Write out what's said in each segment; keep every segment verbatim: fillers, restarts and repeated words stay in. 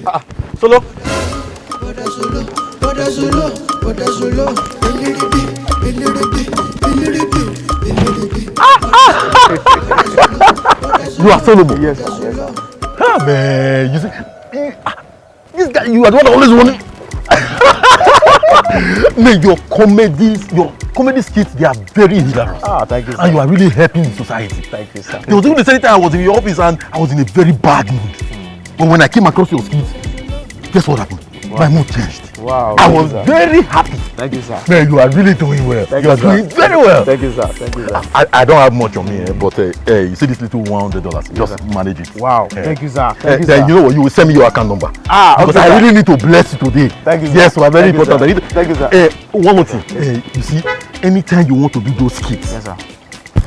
Ah, Solo. You are Solomon. Yes, sir. Yes, sir. Ah, man, you see, you, ah, this guy, you are the one that always want. Man, your comedies, your comedy skits, they are very hilarious. Ah, thank you, sir. And you are really helping the society. Thank you, sir. There was even the same time I was in your office and I was in a very bad mood. But when I came across your skits, guess what happened? Wow. My mood changed. Wow, I was very happy. Thank you, sir. Man, you are really doing well. Thank you, sir. You are doing very well. Thank you, sir. Thank you, sir. I, I don't have much on me, eh, but, uh, eh, you see this little one hundred dollars. Just manage it. Wow. Eh. Thank you, sir. Eh, thank you, then sir. You know what? You will send me your account number. Ah, because okay, I really need to bless you today. Thank you, sir. Yes, we are very important. Thank you, sir. Eh, one more thing. Eh, you see, anytime you want to do those skits, yes, sir,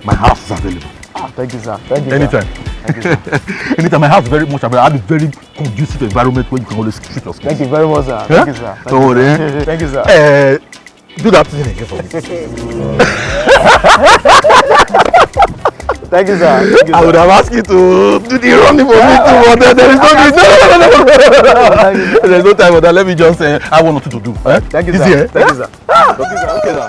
my house is available. Ah, thank you, sir. Thank you, sir. Anytime. Thank you, sir. Anytime. My house is very much available. I have a very conducive environment where you can always treat us. Thank you very much, sir. Thank you, sir. Don't worry. Thank you, sir. Eh, do that thing again for me. Thank you, sir. Thank you, sir. I would have asked you to do the running for me too, but there, there is no need. No, no, no, no, no. There's no time for that. Let me just say, I have one or two to do. Eh? Thank you, sir. Easy, eh? Thank you, sir. Ah! Okay, sir. Okay, sir.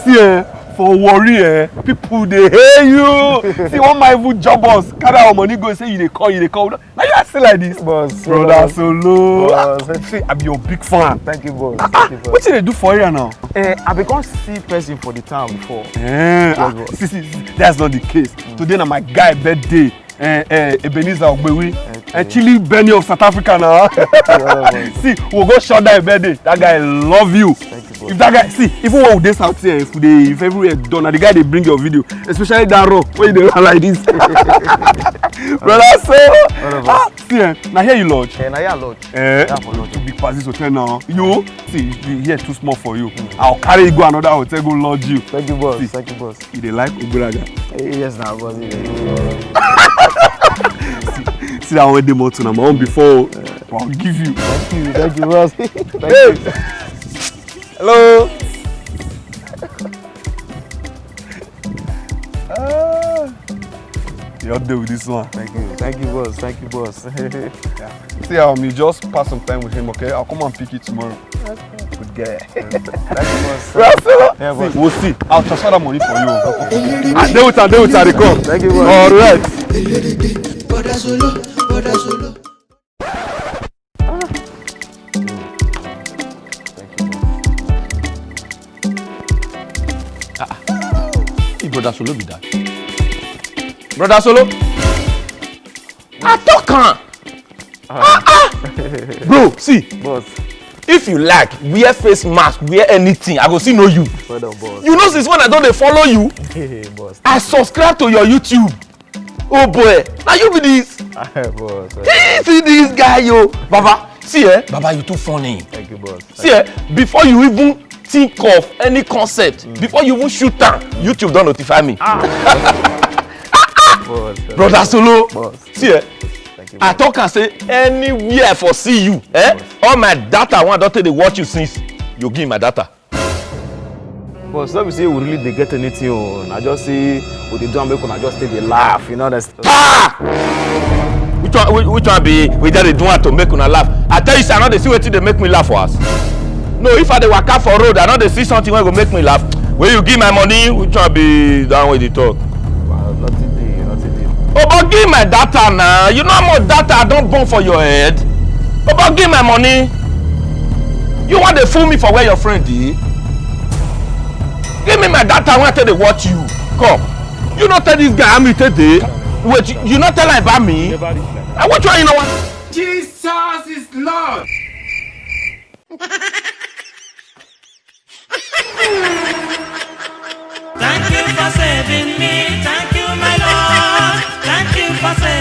See, eh, for Warri, eh, people dey hail you. See, one man even job us, carry our money go, say you dey call, you dey call. Now you are still like this. Boss, Brother Solo. Boss. Ah, see, I be your big fan. Thank you, boss. Ah, thank you, boss. What you dey do for here now? Eh, I become see person for the town before. Eh, yes, ah, boss. See, see, see, that's not the case. Mm. Today na my guy birthday. Eh, eh, Ebenezer Ogbewi. Okay. Eh, Chili Benny of South Africa now. Yeah, boss. See, we'll go shut down birthday. That guy love you. Thank you, boss. If that guy, see, even when we dey south here, if we dey, if everywhere done, na the guy dey bring your video, especially that raw, when you dey run like this. Brother, so, ah, see, eh, na here you lodge? Eh, na here I lodge. Eh, yeah, for lodge. Too big pass this hotel now. You, see, the here too small for you. Mm. I'll carry you go another hotel, go lodge you. Thank you, boss. See. Thank you, boss. You dey like Ogberaga? Eh, yes, na, boss. See, see that one wey dey motor na my own before. Eh. I'll give you. Thank you, thank you, boss. Thank you. Hello. Ah. You all dey with this one. Thank you, thank you, boss. Thank you, boss. Yeah. See, um, you just pass some time with him, okay? I'll come and pick you tomorrow. Okay. Good girl. Thank you, boss. Brother Solo. Yeah, boss. See, we'll see. I'll transfer that money for you. Okay. I dey with her, dey with her, dey come. Thank you, boss. All right. Ah, ah. Hey, Brother Solo be that. Brother Solo. I talk am. Ah, ah. Bro, see. Boss. If you like, wear face mask, wear anything. I go see know you. Well done, boss. You know since when I don dey follow you? Hey, boss. I subscribe to your YouTube. Oh boy, now you be this. Boss. See, see this guy, yo. Baba, see, eh? Baba, you too funny. Thank you, boss. See, eh? Before you even think of any concept, mm, before you even shoot am, YouTube don notify me. Ah. Boss, boss. Brother Solo. Boss. See, eh? Thank you, boss. I talk and say anywhere I for see you, eh? Boss. All my data, one don take dey watch you since. You give my data. Boss, no be say we really dey get anything o. Na just say we dey do am make una just take dey laugh, you know, understand? Ah! Which one, which, which one be we just dey do am to make una laugh? I tell you say I no dey see wetin dey make me laugh for house. No, if I dey waka for road, I no dey see something wey go make me laugh. When you give my money, which one be that one wey dey talk? Well, nothing dey, nothing dey. Obo, give my data na. You know how much data I don burn for your head? Obo, give my money. You wan dey fool me for where your friend dey? Give me my data wey I take dey watch you. Come. You no tell this guy how me take dey. Wait, you no tell am about me? Never reach like that. Ah, which one you no wan? Jesus is Lord. Thank you for saving me. Thank you, my Lord. Thank you for saving